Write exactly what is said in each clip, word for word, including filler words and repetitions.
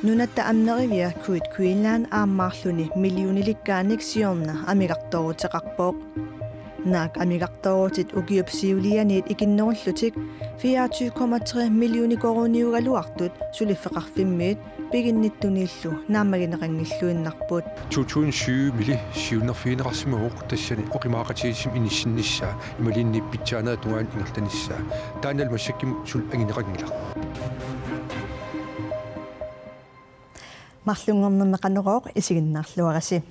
Nunatta Ammerivia Great Greenland aammaarluni millionilikkaanik siorna amigartooruteqarpoq. Naak amigartoorutit ukiup siulianiit ikinnerullutik fireogtyve komma tre millioner koruuniugaluartut suliffeqarfimmiit piginnittuniillu naammagineqanngilluinnarput. To tusind syv-mili siunnerfigineqarsimavoq tassani oqimaaqatigiissumik inissinnissaa imaluunniit pitsaanerit tungaanut ingerlanissaa. Taannalu massakkut suli angineqanngilaq. Marlunngornermi Qanorooq isiginnaarluarisi.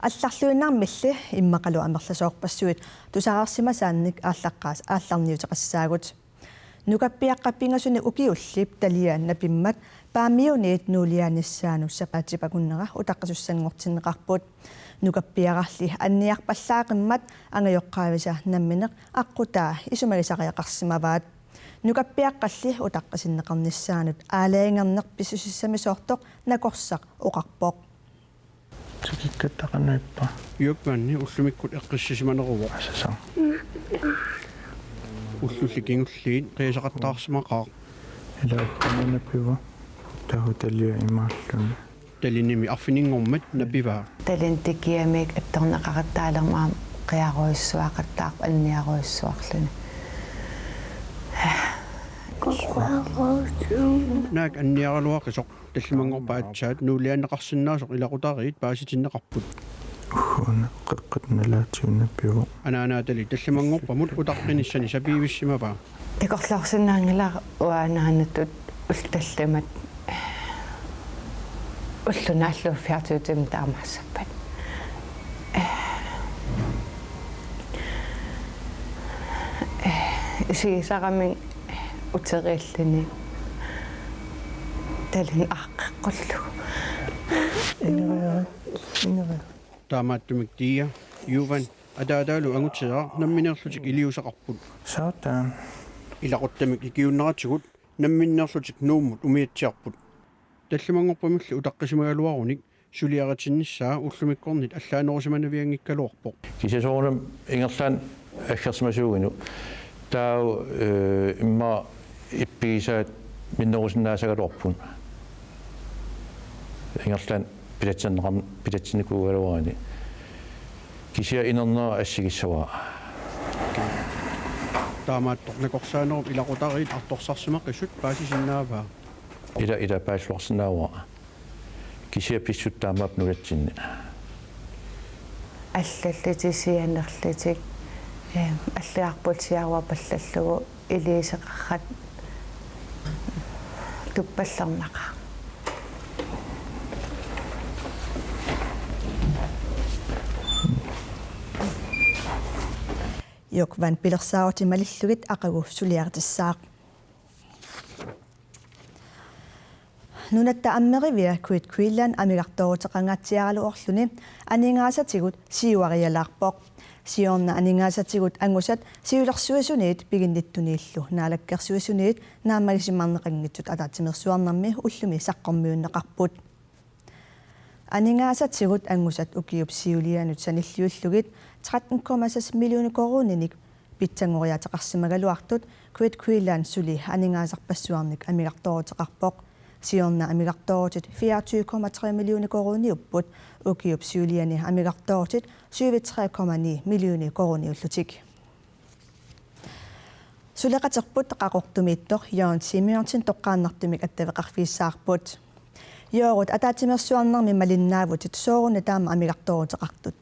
Allarluinnarmilli immaqalu amerlasoorpassuit tusarsimasaannik aallaqqaas-, aallarniuteqassaagut. Nukappiaqqat pingasunik ukiullip taliat napimmat Paamiuniit nuuliaanissaanut sapaatip akunnera utaqqisussanngortinneqarput. Nukappiararli anniarpallaaqimmat angajoqqaavisa nammineq aqqutaa isumagisariaqarsimavaat. Nukappiaqqalli utaqqisinneqarnissaanut aalajangerneq pissusissamisoortoq nakorsaq oqarpoq. Tikikkatta qanoq ippa? Juakvanni ullumikkut eqqissisimaneruvoq. Asasaq. Ullulli kingulliit qiasaqattaarsimaqaaq. Ila ukkamana piva. Tahu talia imaalluni. Talinimi arfininngormat napivaa. Talin tikiamik attorneqaqattaalermat qiarujussuaqattaarpoq anniarujussuarluni. Naak anniaraluaqisoq tallimanngorpat aatsaat nuuliaanneqarsinnaasoq ilaqutariit paasitinneqarput. Uhuuna qeqqata nalaatigut napivaa. Anaanaatali tallimanngorpamut utaqqinissani sapiivissimavaa. Takorloorsinnaanngilara uanga anaanatut ullut tallimat. Ulloq naallugu fireogtyve timer taamaassappat. Isigisarami uteriilluni talin aaqqeqqullugu. Ineriara. Ineriara. Taamaattumik Tia, Juvan, ataataalu Angutia nammineerlutik iliuuseqarput. Saataan. Ilaquttamik ikiuunneratigut namminneerlutik Nuummut umiatsiarput. Tallimanngorpamilli utaqqisimagaluarunik suliaritinnissaa ullumikkornit allaanerusimanavianngikkaluarpoq. Kisianni soorunami ingerlaannaq aggersimasuugunarpoq. Taava, eh, immaqa ippigisaat minnerusinnaasagaluarput. Ingerlaannaq pilatsinneqarn-, pilatsinnikuugaluaruni. Kisianni inernera assigissavara. Taamaattoq nakorsaanerup ilaqutariit artorsarsimaqisut paasisinnaavaa. Ila, ila paasisinnaavara. Kisianni pissutsit taamaapput nunatsinni. Allallutik sianerlutik, eh, alliarput siaruapallallugu iliuuseqarrat tuppallernaqaaq. Juakvan pilersaarutit malillugit aqagu suliaritissaaq. Nunatta Ammerivia Great Greenland amigartooruteqangaatsiaraluarluni aningaasatigut siuarialaarpoq. Siorna aningaasatigut angusat siulersuisuniit piginnittuniillu naalakkersuisuniit naammagisimaarneqanngitsut ataatsimeersuarnermi ullumi saqqummiunneqarput. Aningaasatigut angusat ukiup siulianut sanilliullugit tretten komma seks millioner koruuninik pitsanngoriaateqarsimagaluartut Great Greenland suli aningaasarpassuarnik amigartooruteqarpoq. Siorna amigartoorutit fireogtyve komma tre millioner koruuniupput, ukiup siuliani amigartoorutit syvogtredive komma ni millioner koruuniullutik. Suleqaterput Qaqortumiittoq Jørgen Simonsen toqqaannartumik attaveqarfigissavarput. Jørgen, ataatsimeersuarnermi malinnaavutit, sooruna taama amigartooruteqartut?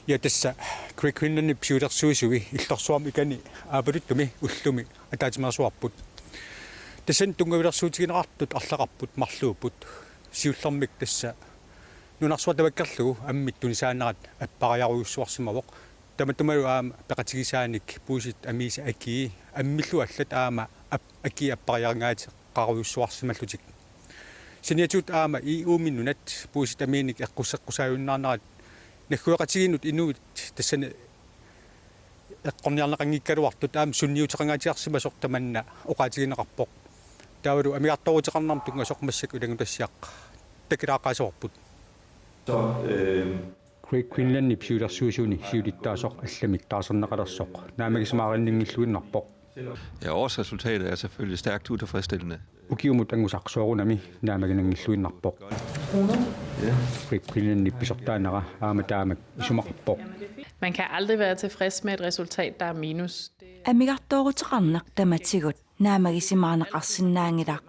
Ja, tassa Great Greenlandip siulersuisui Illorsuarmi ikani Aappaluttumi ullumi ataatsimeersuarput. Tassani tunngavilersuutigineqartut arlaqarput marluupput. Siullermik tassa nunarsuaq tamakkerlugu ammit tunisaanerat appariarujussuarsimavoq. Tamatumalu aamma peqatigisaanik puisit amiisa akii, ammillu allat aamma ap-, akii appariarngaateqarujussuarsimallutik. Saniatigut aamma E U-mi nunat puisit amiinik eqqusseqqusaajunnaarnerat naggueqatigiinnut inuit tassani eqqorniarneqanngikkaluartut aamma sunniuteqangaatsiarsimasoq tamanna oqaatigineqarpoq. Taavalu amigartooruteqarnermut tunngasoq massakkut ilanngutassiaq takilaaqqaasavarput. Så, øh, Great Greenlandip siulersuisuni siulittaasoq allamik taarserneqalersoq naammagisimaarinninngilluinnarpoq. Ja, årsresultatet er selvfølgelig stærkt utilfredsstillende. Ukiumut angusaq soorunami naammaginanngilluinnarpoq. Great Greenlandip pisortaanera aamma taamak isumaqarpoq. Man kan aldrig være tilfreds med et resultat, der er minus. Amigartooruteqarneq tamatigut naammagisimaarneqarsinnaanngilaq.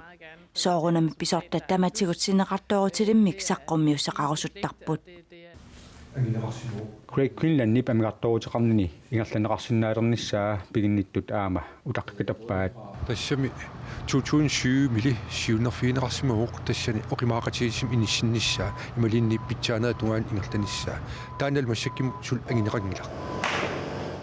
Soorunami pisortat tamatigut sinneqartoorutilimmik saqqummiussaqarusuttarput. Great Greenlandip amigartooruteqarnini ingerlanneqarsinnaalernissaa piginnittut aamma utaqqikatappaat. Tassami to tusind syv mili siunnerfigineqarsimavoq tassani oqimaaqatigiissummik inissinnissaa imaluunniit pitsaanerup tungaanut ingerlanissaa. Taannalu massakkut suli anguneqanngilaq.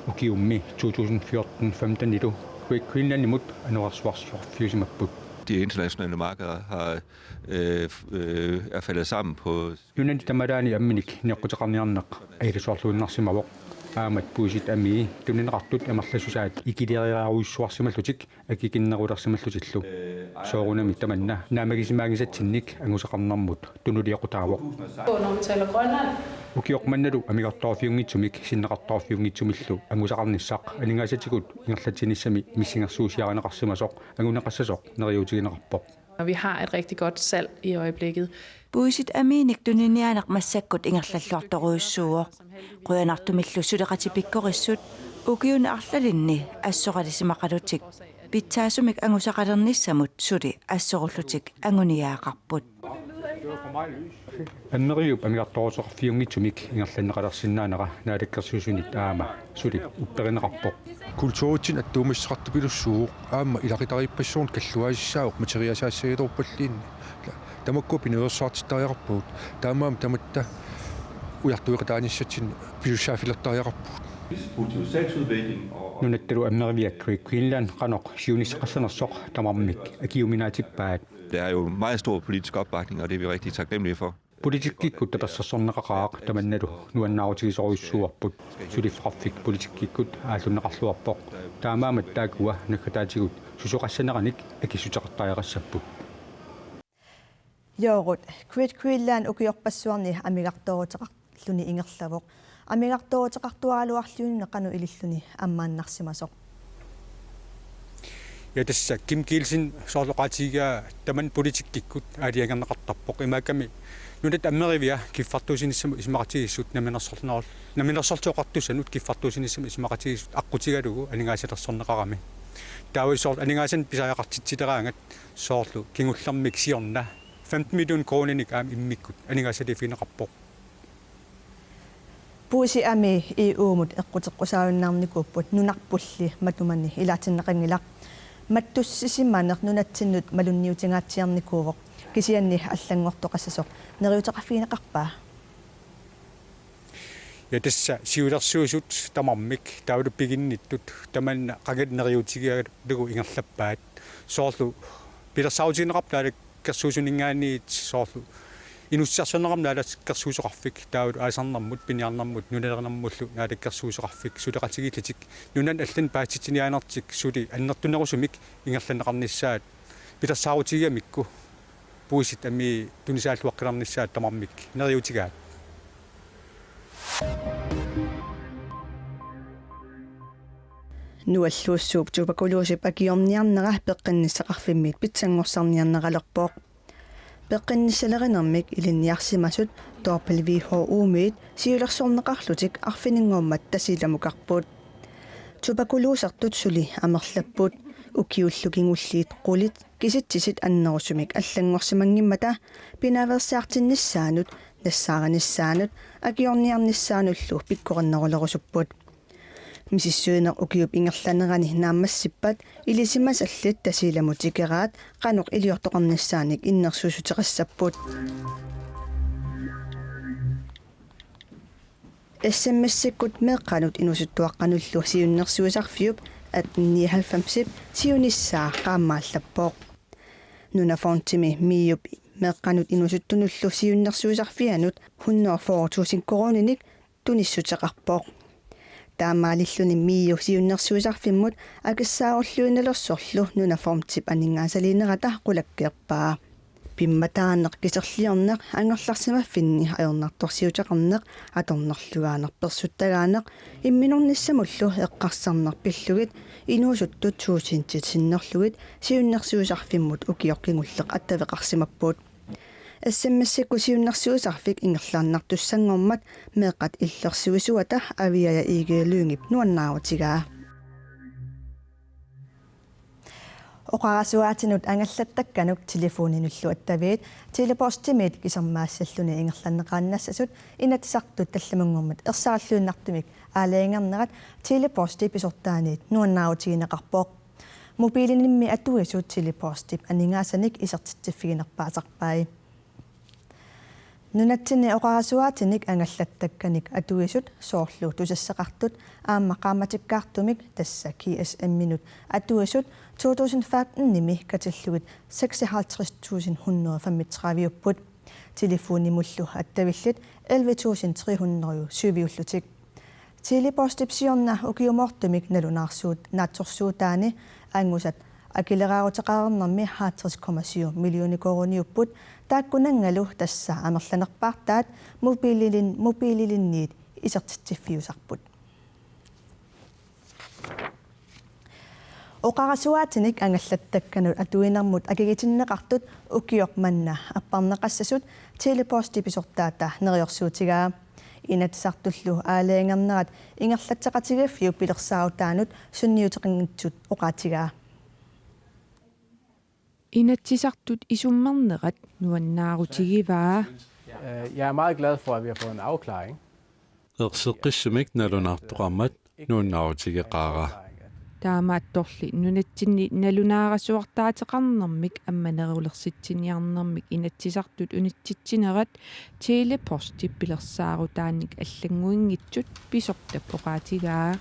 Ukiummi to tusind fjorten femten-ilu Great Greenlandimut anorersuarsiorfiusimapput. De internationale markeder har, øh, øh, er faldet sammen på. Nunani tamalaani amminik neqquteqarniarneq ailasuarluinnarsimavoq. Aamma puisit amii tunineqartut amerlassusaat ikileriarujussuarsimallutik akikinnerulersimallutillu. Soorunami tamanna naammagisimaanngisatsinnik angusaqarnermut tunuliaqutaavoq. Ukioq mannalu amigartoorfiunngitsumik sinneqartoorfiunngitsumillu angusaqarnissaq aningaasatigut ingerlatsinissami missingersuusiarineqarsimasoq anguneqassasoq neriuutigineqarpoq. Og vi har et rigtig godt salg i øjeblikket. Puisit amiinik tuniniaaneq massakkut ingerlalluartorujussuuvoq. Qujanartumillu suleqatit pikkorissut ukiuni arlalinni assoralisimaqalutik pitsaasumik angusaqalernissamut suli assorullutik anguniagaqarput. Ammeriviup amigartooruteqarfiunngitsumik ingerlanneqalersinnaanera Naalakkersuisunit aamma suli upperineqarpoq. Kulturitsinnut attuumassuteqartupilussuuvoq aamma ilaqutariippassuarnut kalluaasissaavoq materiasaassagitorpalliinni. Tamakku pinaveersaartittariaqarpagut. Taamaammat tamatta ujartueqataanissatsinnut pisussaaffilertariaqarpugut. Nunattalu Ammeriviat Great Greenland qanoq siunissaqassanersoq tamarmik akiuminaatippaat. Der er jo meget stor politisk opbakning, og det er vi rigtig taknemmelige for. Politikkikkut tapersersorneqaqaaq tamannalu nuannaarutigisorujussuuarput. Suliffeqarfik politikkikkut aallunneqarluarpoq. Taamaammat taakkua naggataatigut susoqassaneranik akissuteqartariaqassapput. Joorut, Great Greenland ukiorpassuarni amigartooruteqarluni ingerlavoq. Amigartooruteqartuaraluarluni qanoq ililluni ammaannarsimasoq. Ja tassa Kim Kielsen soorlu oqaatigigaa tamanna politikkikkut aalajangerneqartarpoq, imaakkami Nunatta Ammerivia kiffartuussinissamut isumaqatigiissut namminersorluarnerup, Namminersorlutik Oqartussanut kiffartuussinissamut isumaqatigiissut aqqutigalugu aningaasalersorneqarami. Taava soorlu aningaasanik pisariaqartitsileraangat soorlu kingullermik siorna femten million koruuninik aamma immikkut aningaasaliiffigineqarpoq. Puisit amii E U-mut eqquteqqusaajunnaarnikuupput, nunarpulli matumani ilaatinneqanngilaq. Mattussisimaneq nunatsinnut malunniutingaatsiarnikuuvoq, kisianni allanngortoqassasoq neriuuteqarfigineqarpa? Ja tassa siulersuisut tamarmik taavalu piginnittut tamanna qangali neriuutigigalugu ingerlappaat. Soorlu pilersaarutigineqarpoq Naalakkersuisuninngaanniit soorlu inuussutissarsiorneqarnermut Naalakkersuisoqarfik taavalu aalisarnermut, piniarnermut, nunalerinermullu Naalakkersuisoqarfik suleqatigiillutik nunanut allanut paasitsiniaanertik suli annertunerusumik ingerlanneqarnissaat pilersaarutigigamikku puisit amii tunisaalluaqqilernissaat tamarmik neriuutigaat. Nualluussuup tuberkulosip akiorniarnera peqqinnissaqarfimmiit pitsanngorsarniarneralerpoq. Peqqinnissalerinermik ilinniarsimasut W H O-miit siulersorneqarlutik arfininngormat Tasiilamukarput. Tuberkulosertut suli amerlapput, ukiullu kingulliit qulit kisitsisit annerusumik allanngorsimanngimmata pinaveersaartinnissaanut, nassaarinissaanut akiorniarnissaanullu pikkorinnerulerusupput. Misissuineq ukiup ingerlanerani naammassippat ilisimasallit Tasiilamut tikeraat qanoq iliortoqarnissaanik innersuussuteqassapput. S M S-ikkut meeqqanut inuusuttuaqqanullu siunnersuisarfiup atten nioghalvfemsip siunissaa qaammaallappoq. Nunafondimi MIO-p meeqqanut inuusuttunullu siunnersuisarfianut hundrede og fyrre tusind koruuninik tunissuteqarpoq. Taamaalilluni MIO siunnersuisarfimmut akissaarulluinnalersorlu Nunafondip aningaasaliinerata qulakkeerpaa. P Immataaneq kiserliorneq angerlarsimaffinni ajornartorsiuteqarneq atornerlugaaneq persuttagaaneq imminornissamullu eqqarsarneq pillugit inuusuttut tuusintit sinnerlugit siunnersuisarfimmut ukioq kingulleq attaveqarsimapput. S M S-ikkut siunnersuisarfik ingerlaannartussanngormat meeqqat illersuisuata Aviaja Egede Lyngep nuannaarutigaa. Oqarasuaatinut angallattakkanut telefoninullu attaviit Tele-Postimiit kisermaassalluni ingerlanneqaannassasut Inatsisartut tallimanngormat ersarilluinnartumik aalajangernerat Tele-Posti pisortaaniit nuannaarutigineqarpoq. Mobilinimmi atuisut Tele-Postip aningaasanik isertitsiffiginerpaasarpai. Nunatsinni oqarasuaatinik angallattakkanik atuisut soorlu tusassaqartut aamma qaammatikkaartumik, tassa G S M-inut atuisut, to tusind femten-imi katillugit seksoghalvtreds tusind hundrede femogtredive-upput. Telefonimullu attavillit elleve tusind tre hundrede syviullutik. Tele-Postip siorna ukiumoortumik nalunaarsuut naatsorsuutaani angusat akileraaruteqareernermi halvtreds komma syv millioner koruuniupput, taakkunanngalu tassa amerlanerpaartaat mobiililin-, mobiililinniit isertitsiffiusarput. Oqarasuaatinik angallattakkanut atuinermut akigitinneqartut ukioq manna apparneqassasut Tele-Posti pisortaata neriorsuutigaa. Inatsisartullu aalajangernerat ingerlatseqatigiiffiup pilersaarutaanut sunniuteqanngitsut oqaatigaa. Inatsisartut isummernerat nuannaarutigivaa. Øh, jeg er meget glad for, at vi har fået en afklaring. Erseqqissumik nalunaartoqarmat nuannaarutigeqaara. Taamaattorli nunatsinni nalunaarasuartaateqarnermik ammanerulersitsiniarnermik Inatsisartut unitsitsinerat Tele-Postip pilersaarutaannik allannguinngitsut pisortap oqaatigaa.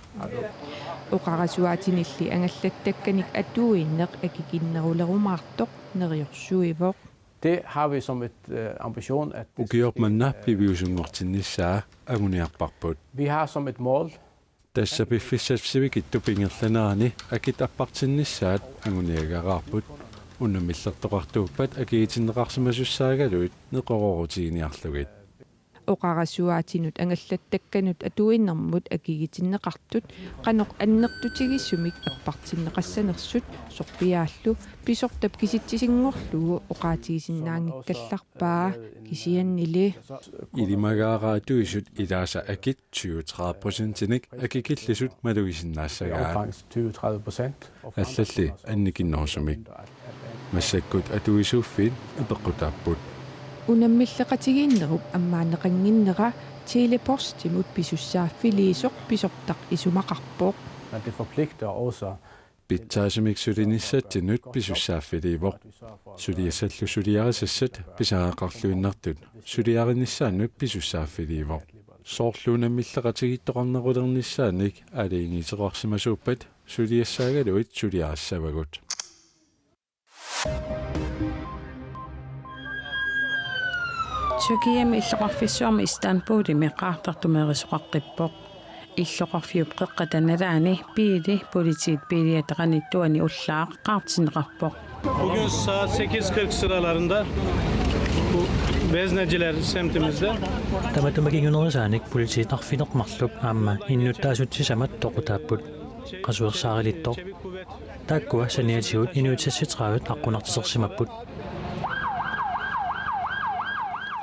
Oqarasuaatinilli angallattakkanik atuineq akikinnerulerumaartoq neriorsuivoq. Det har vi som et, øh, ambition, at det Ukioq manna piviusunngortinnissaa anguniarparput. Vi har som et mål, tassa piffissap sivikitsup ingerlanerani akit appartinnissaat anguniagaraarput. Unammillertoqartuuppat akigitinneqarsimasussaagaluit neqeroorutiginiarlugit. Oqarasuaatinut angallattakkanut atuinermut akigitinneqartut qanoq annertutigisumik appartinneqassanersut sorpiaallu pisortap kisitsisinngorlugu oqaatigisinnaanngikkallarpaa, kisiannili. Ilimagaara atuisut ilaasa akit tyve-tredive procentinik akikillisut malugisinnaassagaat. Omkring tyve-tredive procent. Allalli annikinnerusumik. Massakkut atuisuuffiit apeqqutaapput. Unammilleqatigiinnerup ammaanneqannginnera Tele-Postimut pisussaaffiliisoq pisortaq isumaqarpoq. Men det forpligter også. Pitsaasumik sulinissatsinnut pisussaaffiliivoq. Suliassallu suliarisassat pisariaqarluinnartut suliarinissaannut pisussaaffiliivoq. Soorlu unammilleqatigiittoqarnerulernissaanik aalajangiisoqarsimasuuppat suliassaagaluit suliarissavagut. Tyrkiami illoqarfissuarmi Istanbulimi qaartartumeerisoqaqqippoq. Illoqarfiup qeqqata nalaani biili politiit biiliata qanittuani ullaaq qaartinneqarpoq. Bugün saat sekiz kırk sıralarında bu Vezneciler semtimizde. Tamatuma kingunerisaanik politiit arfineq-marluk aamma innuttaasut sisamat toqutaapput. Qasuersaarilittoq. Taakkua saniatigut inuit seksogtredive aqqunartisersimapput.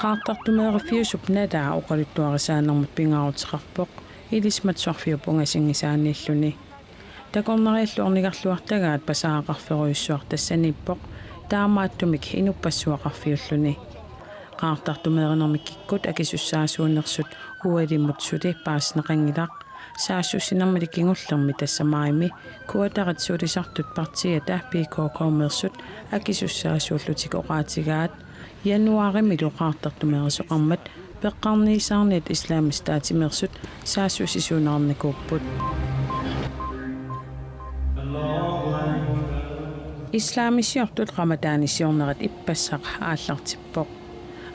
Qaartartumeeriffiusup nalaa oqaluttuarisaanermut pingaaruteqarpoq ilisimatusarfiup ungasinngisaaniilluni. Takornariallu ornigarluartagaat pasaaqarferujussuaq tassaniippoq, taamaattumik inuppassuaqarfiulluni. Qaartartumeerinermi kikkut akisussaasuunersut ualimut suli paasineqanngilaq. Saassussinermili kingullermi tassa maajimi kuatarit sulisartut partiiata P K K-meersut akisussaasuullutik oqaatigaat. Januaarimilu qaartartumeerisoqarmat peqqarniisaarniat Islamisk Statimeersut saassussisuunerarnikuupput. Islamisiortut ramadaanit siornerat ippassaq aallartippoq.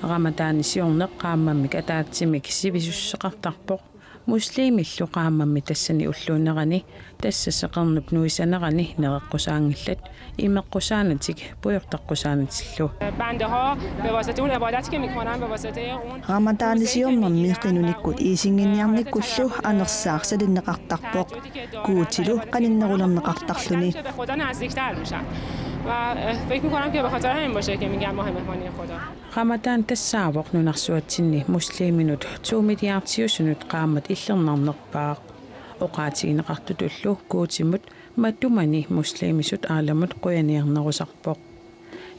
Ramadaanit siorneq qaammammik ataatsimik sivisussuseqartarpoq. Muslimillu qaammammi tassani ulluunerani, tassa seqernup nuisanerani nereqqusaanngillat, imeqqusaanatik pujortaqqusaanatillu. بنده‌ها به واسطه‌اون عبادتی که می‌کنن به واسطه‌اون. Ramadaani siornermi qinunikkut iisinnginniarnikkullu anersaaq salinneqartarpoq Guutilu qaninnerulerneqartarluni. به خدا نزدیک‌تر می‌شن و فکر می‌کنم که به خاطر همین باشه که می‌گن ماه مهمانی خدا. Ramadan tassaavoq nunarsuatsinni musliminut to milliardiusunut qaammat illernarnerpaaq. Oqaatigineqartutullu Guutimut matumani muslimisut aalamut qujaniarnerusarpoq.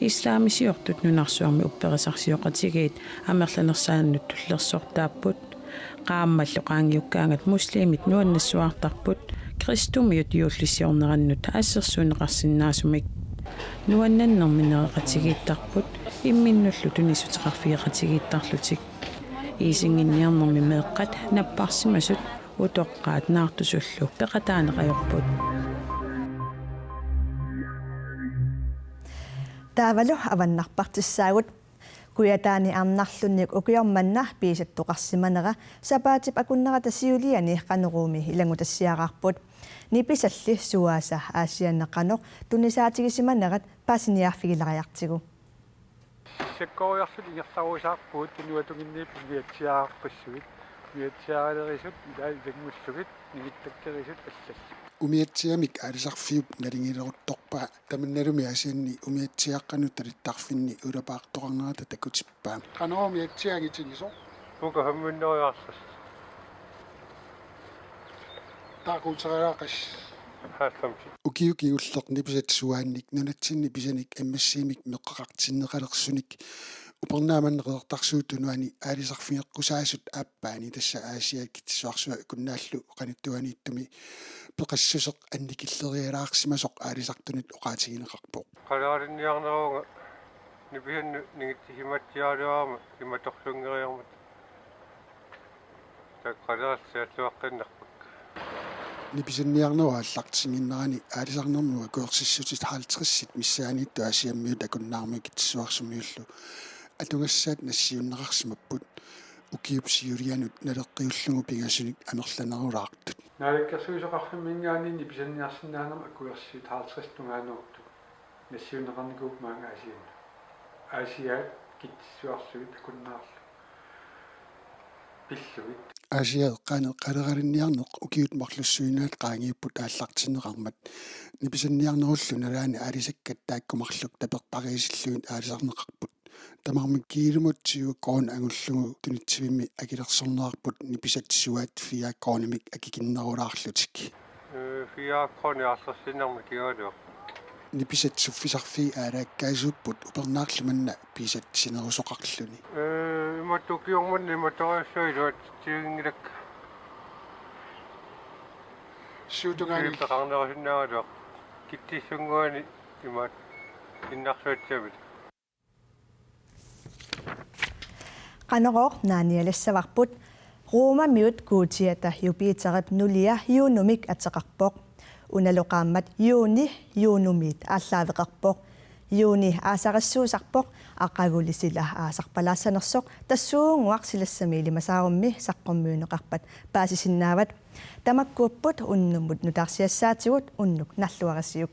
Islamisiortut nunarsuarmi upperisarsioqatigiit amerlanersaannut tullersortaapput. Qaammallu qaangiukkaangat muslimit nuannassuartarput kristumiut juullisiornerannut assersuunneqarsinnaasumik. Nuannannermi nereqatigiittarput imminnullu tunissuteqarfigeqatigiittarlutik. Iisinnginniarnermi meeqqat napparsimasut utoqqaat naartusullu peqataaneq ajorput. Taavalu avannarpartissaagut. Kujataani arnarlunnik ukioq manna piisattoqarsimanera sapaatip akunnerata siuliani Qanoruumi ilanngutassiaraarput. Nipisalli suaasa Aasianni qanoq tunisaatigisimannginerat paasiniarfigilaariartigu. Sakkoriarlutik ingerlarusaarpugut tunuatunginniit umiatsiaarpassuit. Umiatsiaalerisut ilaa ilanngullugit ningittakkerisut allallu. Umiatsiamik aalisarfiup nalingileruttorpaa. Tamannalumi Aasianni umiatsiaaqqanut talittarfinni ulapaartoqarnerata takutippaa. Qanoq umiatsiaanngitsinnisoq? Uka femhundrede og halvtreds. Taaquuteriaaqas. Halvfems. Ukiut kingulliit nipisat suaannik nunatsinni pisanik M S C-mik meqqaqartinneqalersunik Upernaaq manna Qeqertarsuup Tunuani aalisarfigeqqusaasut aappaanni, tassa Aasiaat Kitsissuarsuaq Akunnaallu qanittuaniittumi peqassuseq annikillerialaarsimasoq aalisartunut oqaatigineqarpoq. Qaleralinniarnerunga nipisannut ningitsissimatsiaraluarama imatorluunngeriarmat. Taakku qaleralinniarluaqqinnerput. Nipisanniarnerup aallartinnginnerani aalisarnermi akuersissutit halvtredsit missaanniittut Aasiammiut Akunnaarmiut Kitsissuarsumiullu atugassaat nassiunneqarsimapput. Ukiup siulianut naleqqiullugu pingasunik amerlanerulaartut. Naalakkersuisoqarfimminngaanniit nipisanniarsinnaanermut akuersissutit halvtreds tungaanut nassiunneqarnikuupput maanga Aasianni. Aasiaat Kitsissuarsuit Akunnaarlu pillugit. Aasiaat eqqaani qaleralinniarneq ukiut marlussuinnaat qaangiupput aallartinneqarmat. Nipisanniarnerullu nalaani aalisakkat taakku marluk tapertariisillugit aalisarneqarput. Tamarmik kiilumut tyve kroner angullugu tunitsivimmi akilersorneqarput nipisat suaat fire kronemik akikinnerulaarlutik. Øh, fire kroner aallarsinnarmi kingaluaq. Nipisat suffisarfii aalaakkaasuupput upernaarlu manna pisatsinerusoqarluni. Øh, imatut ukioq manna imatoriassuaq iluatsitsivinngilakka. Suut tungaanut? Peqarnerusinnaagaluaq Kitsissunnguani imaat innarsuatsiamit. Qanorooq naanialassavarput. Romamiut guutiata Jupiterip nulia Junumik ateqarpoq. Unalu qaammat Juni Junumiit aallaaveqarpoq. Juni aasarissuusarpoq, aqaguli sila aasarpalaassanersoq, tassuunnguaq silassami ilimasaarummi saqqummiunneqarpat paasisinnaavat. Tamakkuupput unnummut nutaarsiassaatigut, unnuk naalluarisiuk.